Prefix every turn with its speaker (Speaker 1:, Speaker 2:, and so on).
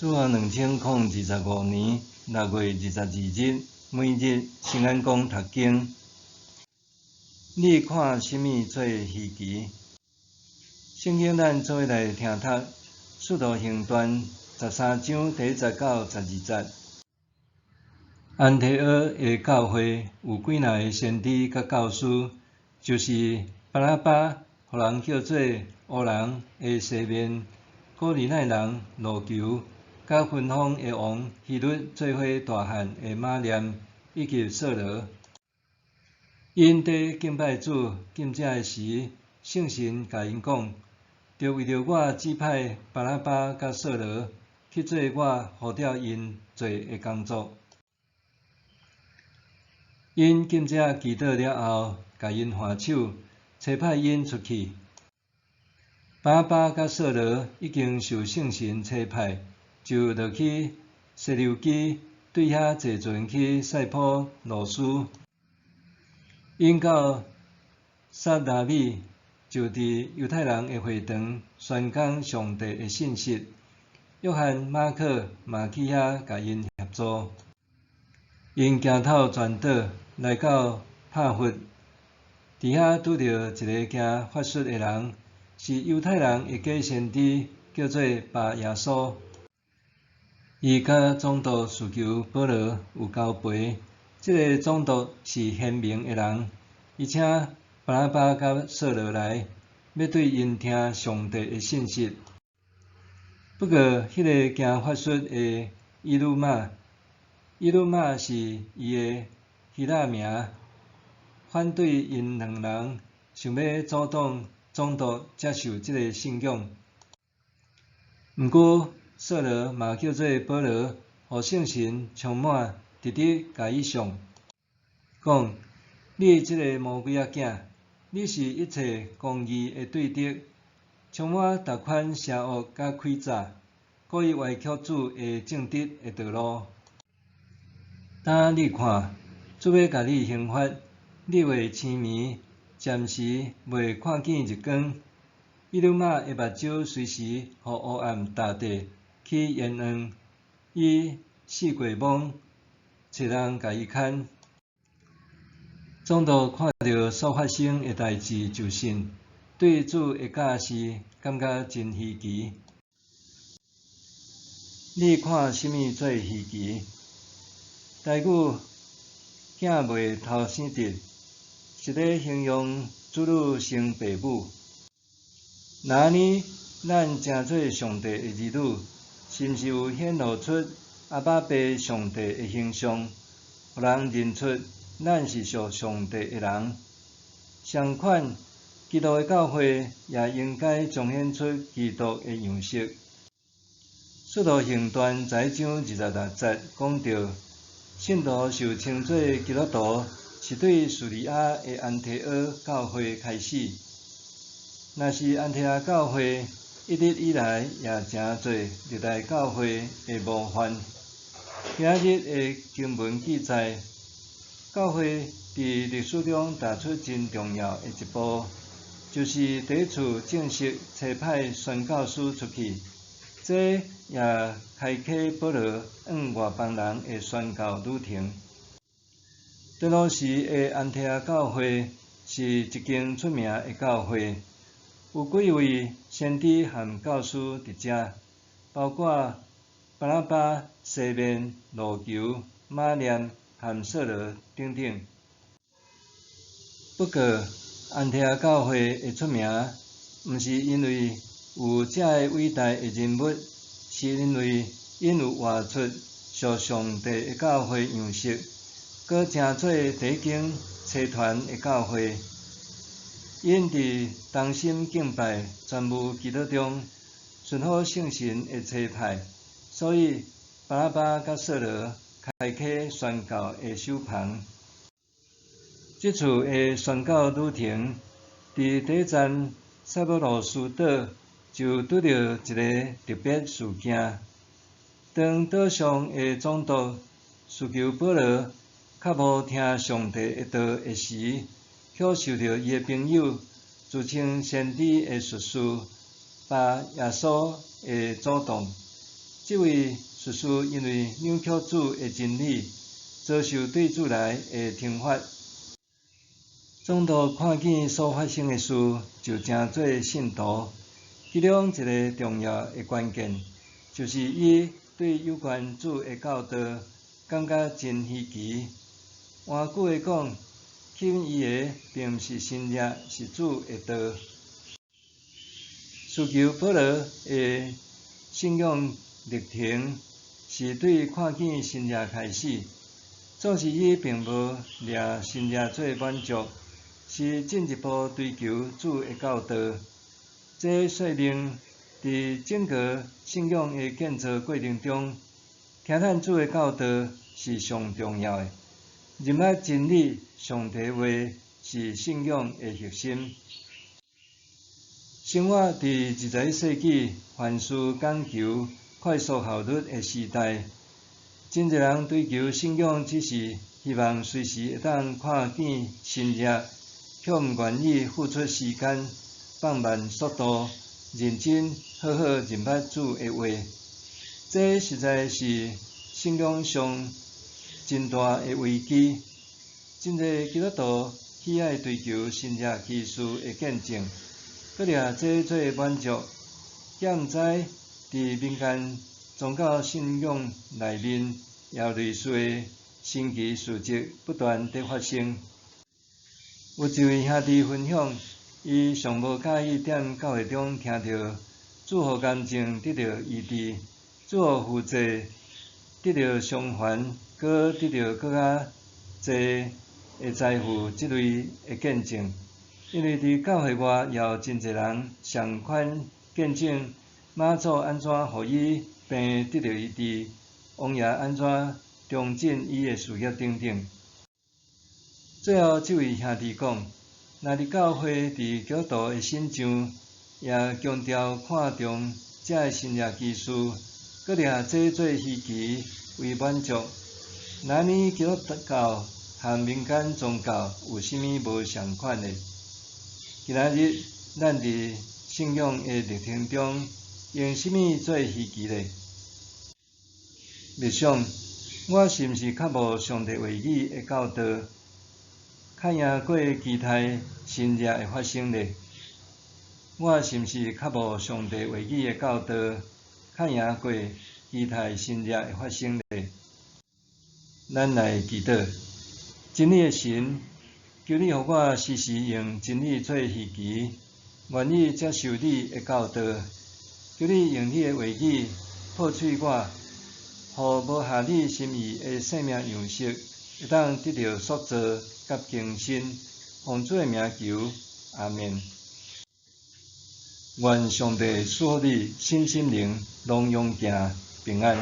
Speaker 1: 主後2025年6月22日，每日新眼光讀經。你看啥物做稀奇？聖經咱做伙來聽讀《使徒行傳》13章第1節到12節。安提阿的教會有幾若个先知佮教師，就是巴拿巴，予人叫做烏人的西面，古利奈人路求，佮分封的王希律做伙大漢的馬念以及掃羅。𪜶佇敬拜主、禁食的時，聖神共𪜶講：著為著我指派巴拿巴佮掃羅去做我呼召𪜶做的工作。𪜶禁食祈禱了後，共𪜶換手，差派𪜶出去。巴拿巴佮掃羅已經受聖神差派，就落去西琉基，對遐坐船去塞浦路斯。𪜶到撒拉米，就佇猶太人的會堂宣講上帝的信息。約翰、馬可嘛去遐共𪜶協助。𪜶行透全島，來到帕弗，佇遐拄著一个行法術的人，是猶太人的假先知，叫做巴耶穌。伊佮總督司求保羅有交陪。這个總督是賢明的人，伊請巴拿巴佮掃羅來，欲對𪜶聽上帝的信息。不過，彼个行法術的以魯馬，以魯馬是伊的希臘名，反對𪜶兩人，想欲阻擋總督接受這个信仰。毋過，掃羅嘛叫做保羅，予聖神充滿，直直共伊上，講：你這个魔鬼仔囝，你是一切公義的對敵，充滿逐款邪惡佮詭詐，故意歪曲主的正直的道路。當你看，主欲共你刑罰，你會癡迷，暫時袂看見日光。以魯馬的目睭隨時予烏暗罩著，去閻王，伊四界摸，揣人共伊牽。總督看著所發生的代誌就信，對主的教示感覺真稀奇。你看啥物做稀奇？台語囝袂頭生得，是咧形容子女生爸母。若按呢，咱成做上帝的兒女，是毋是有顯露出阿爸父上帝的形象，予人認出咱是屬上帝的人？相款，基督的教會也應該彰顯出基督的樣式。使徒行傳11章26節講到，信徒受稱做基督徒，是對敘利亞的安提阿教會開始。若是安提阿教會一直以來也成做歷代教會的模範。今日的經文記載，教會佇歷史中踏出真重要的一步，就是第一次正式差派宣教師出去，這也開啟保羅往外邦人的宣教旅程。當時的安提阿教會是一間出名的教會，有幾位先知和教師佇遮，包括巴拿巴、西面、路求、馬念和掃羅等等。不過，安提阿教會的出名，毋是因為有遮个偉大的人物，是因為𪜶有活出屬上帝的教會樣式，閣成做第一間差傳的教會。𪜶佇同心敬拜、專務祈禱中，順服聖神的差派，所以巴拿巴佮掃羅開啟宣教的首帆。這次的宣教旅程，佇第一站塞浦路斯島就拄著一个特別事件。當島上的總督司求保羅較無聽上帝的道的時，卻受著伊的朋友自稱先知的術士巴耶穌的阻擋，這位術士因為扭曲主的真理，遭受對主來的懲罰。宗徒看見所發生的事，就成做信徒。其中一个重要的關鍵，就是伊對有關主的教導感覺真稀奇。換句話講，吸引伊的並毋是神蹟，是主的道。使徒保羅的信仰歷程是對看見神蹟開始，總是伊並無掠神蹟做滿足，是進一步追求主的教導。這說明佇整個信仰的建造過程中，聽咱主的教導是上重要的。認捌真理、上帝話是信仰的核心。生活佇21世紀，凡事講求快速效率的時代，真濟人追求信仰，只是希望隨時會當看見神蹟，卻毋願意付出時間，放慢速度，認真好好認捌主的話。這實在是信仰上真大的危機。真濟基督徒喜愛追求神蹟奇事的見證，閣掠這做滿足，也毋知佇民間宗教信仰內面，也類似的神奇事蹟不斷佇發生。有一位兄弟分享，伊上無佮意踮教會中聽著主予癌症得著醫治，主予負債得著償還，閣得著閣較濟的財富這類的見證。因為佇教會外也有真濟人相款見證媽祖按怎予伊病得著醫治，王爺按怎重振伊的事業等等。最後，這位兄弟講，若佇教會佇基督徒的信仰，也強調看重這个神蹟奇事，閣掠這做稀奇為滿足，那呢基督教和民間宗教有啥物無仝款的？今仔日咱佇信仰的歷程中，用啥物做稀奇呢？默想，我是毋是較無上帝話語的教導，較贏過期待神蹟的發生呢？我是毋是較無上帝話語的教導，較贏過期待神蹟的發生呢？咱來祈禱，真理的神，求你予我時時用真理做稀奇，願意接受你的教導。求你用你的話語破碎我，予無合你心意的生命樣式，會當得著塑造佮更新。奉主的名求，阿們。願上帝賜福你，身心靈攏勇健平安。